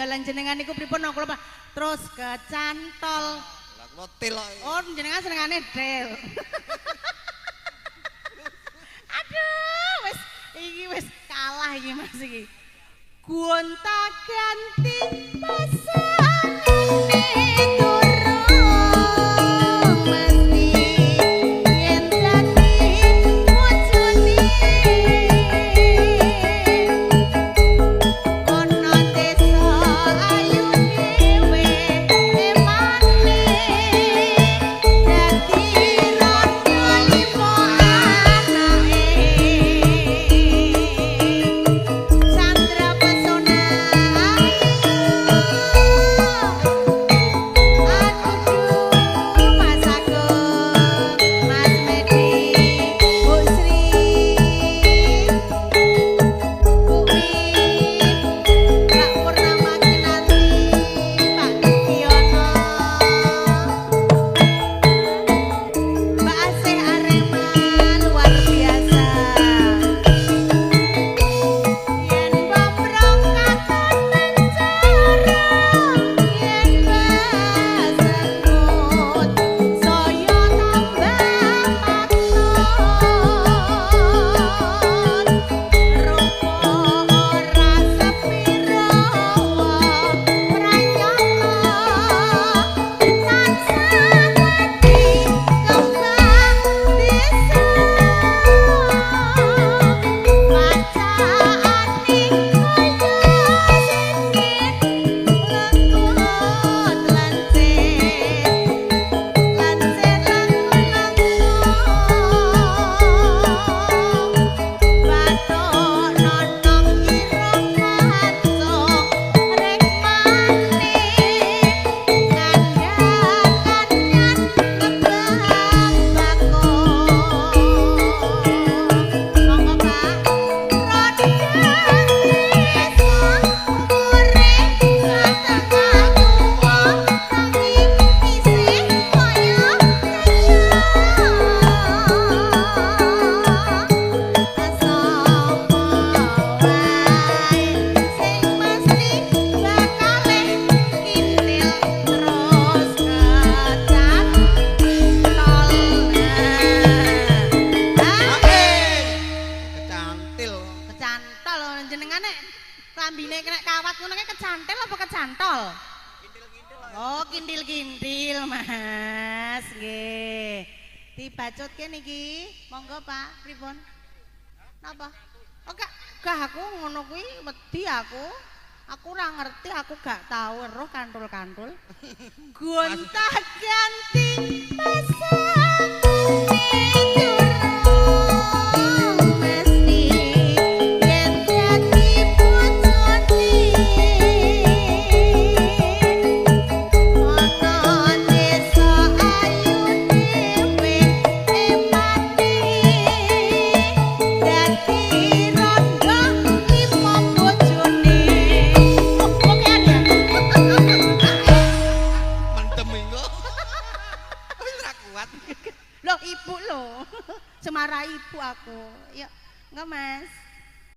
Lah jenengan niku pripun kula Pak? Terus kecantol. Lah kula til. Oh, jenengan senengane del. Aduh, wis iki wis kalah iki Mas iki. Gonta-ganti pasangane durung mesti yen dadi bojone ana desa ayu dhewe emane dadi rondo limo anake Sandra pesona ayu. Aduh, Mas Agung, Mas Medi, Bu Sri, Bu Win, Pak Purnama Kinanti, Pak Giono, Mbak Asih Arema luar biasa. Yen pamrong katon penjara, yen basengut saya tambah maton. Rupa ora sepira pranyata tansah dadi kembang desa. Bacaane kaya sengit lengut lancet lancet langkung bathuk nonong irung kacung rekmane kandhan-kandhan kembang bakung. Monggo Pak. Roda desa umure setengah tuwa nanging isih kaya sapa wae sing mesti bakale kintil terus kecantol. Kecantil. Kecantol jenengane klambine kena kawat ngono kae kecantil apa kecantol? Oh, kintil-kintil, Mas. Nggih. Dibacutke niki. Monggo, Pak. Pripun? Napa? Oh, gak, gak aku ngono kuwi wedi aku. Aku ora ngerti, aku gak tau weruh kantul-kantul. Gonta-ganti pasangane